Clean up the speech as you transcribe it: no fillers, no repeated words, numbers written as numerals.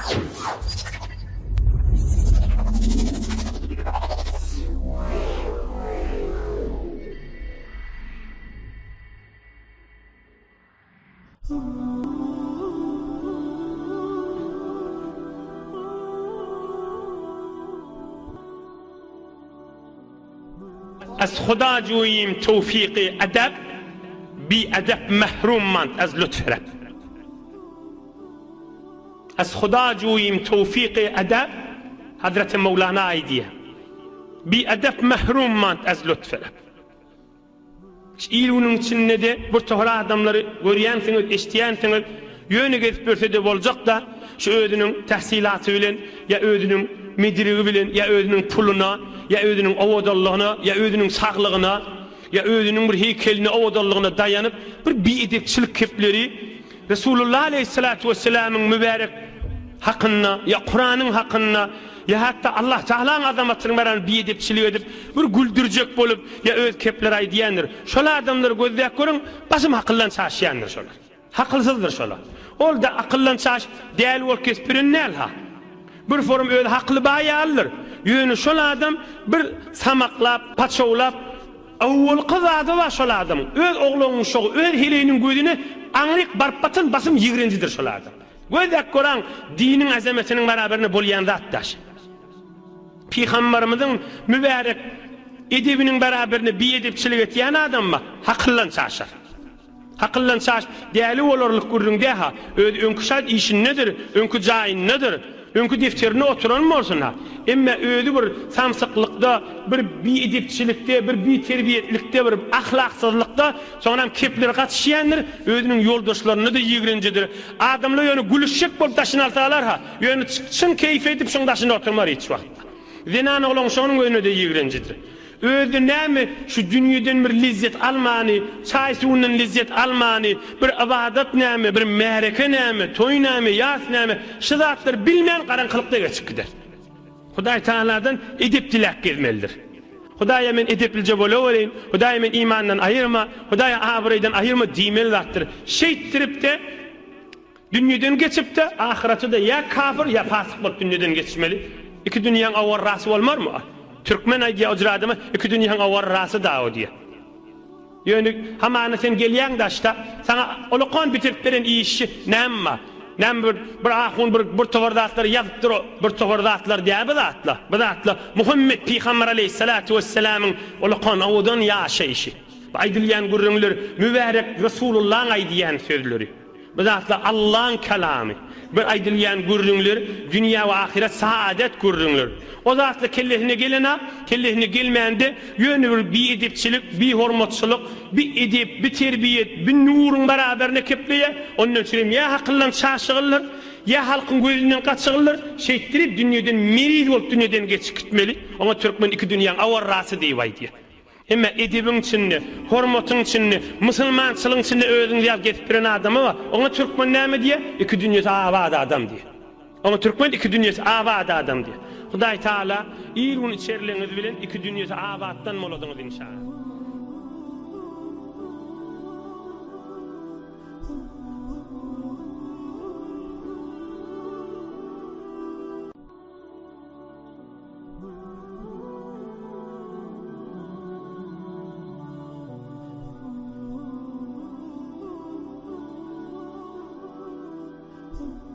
Az Huda juýim towfyky edep, Bi edep mehrum mand az lütf Reb. Az Huda juýim towfyky edep, Hazreti Mewlana aýdýar. Bi edep mehrum mand az lütf Reb. Il-günüň içinde-de bir tohar adamlary görýänsiňiz, eşidýänsiňiz, ýöne gezip ýörse-de boljak-da, şu özüniň tähsilaty bilen, ýa özüniň medirigi bilen, ýa özüniň puluna, ýa özüniň owadanlygyna, ýa özüniň saglygyna, ýa özüniň bir heýkeline, owadanlygyna daýanyp, bir biedepçilik kepleri Resulullah aleýhissalatu wessalamyň mübärek hakynda, ýa Kuranyň hakynda, ýa hatda Allah Tagalaň azamatynyň barany biedepçilik edip, bir güldürjek bolup, ýa öz kepleri aýdýandyr. Şol adamlary gözläp görüň, basym hakyldan çaşýandyr şolar. Hakylsyzdyr şolar. Ol-da akyldan çaşyp, däli bolup kesip ýören däl-ha. Bir forum özi hakyly baý ýalydyr. Ýöne şol adam bir samaklap, paçawlap, Owalky zady bar şol adamyň. Öz oglunyň uşagy, öz heleýiniň gözüne aňryk baryp batan basym ýigrenjidir şol adam. Gözläp göräň, diniň azametiniň barabarynda bolýan zat daş. Pygambarymyzyň mübärek edebiniň barabarynda biedepçilik etýän adam bar, hakyldan çaşar. Akyldan çaş, däli bolarlyk gürrüň dä-ha. Özi öňki şat işindedir, öňki jaýyndadyr, öňki defterinde oturan bolsun-ha. Emme özi bir samsyklykda, bir biedepçilikde, bir biterbiýetlikde, bir ahlaksyzlykda, soňram kepleri gatyşýandyr, özüniň ýoldaşlarynda-da ýigrenjidir. Adamlar ýöne gülüşjek bolup daşyny alsalar-ha, ýöne çyn keýp edip şoň daşynda oturmar hiç wagt. Zenan oglan şonuň özüne-de ýigrenjidir. Özi näme şu dünýeden bir lezzet almany, çaý suwundan lezzet almany, bir ybadat näme, bir märeke näme, toý näme, ýas näme, şu zatlary bilmän garaňkylykda geçip gider. Hudaý Tagaladan edep diläp gezmelidir. Hudaýa men edeplije bolawereýin, Hudaýa men imandan aýyrma, Hudaýa abraýdan aýyrma diýmeli zatdyr. Şeýtdirip-de Dünýeden geçip-de, ahyretde-de ýa kafir, ýa fasyk bolup dünýeden geçmeli. Iki dünýäň awarrasy bolmarmy? Türkmen aýdýar ojur adama, iki dünýäň awarrasy dagy diýýär. Ýöne hamana sen gelýäň daşda, saňa olakan bitirip beren işi näme bar? Näme bir bir ahun bir bir towar zatlary ýazypdyr, bir towar zatlar däl bu zatlar. Bu zatlar Muhammet pygamber aleýhissalatu wessalamyň olakan owadan ýaşaýşy. Bu aýdylýan gürrüňler mübärek Resulullaň aýdýan sözleri. Bu zatlar Allaň kelamy. Bir aýdylýan gürrüňler dünýä we ahyret saadet gürrüňler. O zatlar kellesine gelenok, kellesine gelmände ýöne bir biedepçilik, bihormatçylyk, bi edep, bi terbiýet, bi nuruň barabarine kepleýär. Ondan çürim ýa hakyldan çaşygyldyr, ýa halkyň gözünden gaçygyldyr. Şeýtdirip dünýeden meriz bolup dünýeden geçip gitmeli. Oňa türkmen iki dünýäň awarrasy diýip aýdýar. Emma edebiň içinde, hormatyň içinde, musulmançylygyň içinde özüňiz ýaly gezip ýören adama bar. Oňa türkmen näme diýýär? Iki dünýesi abat adam diýýär. Oňa türkmen iki dünýesi abat adam diýýär. Hudaý Taala ir gün içerligiňiz bilen iki dünýesi abatdan boladyňyz inşallah.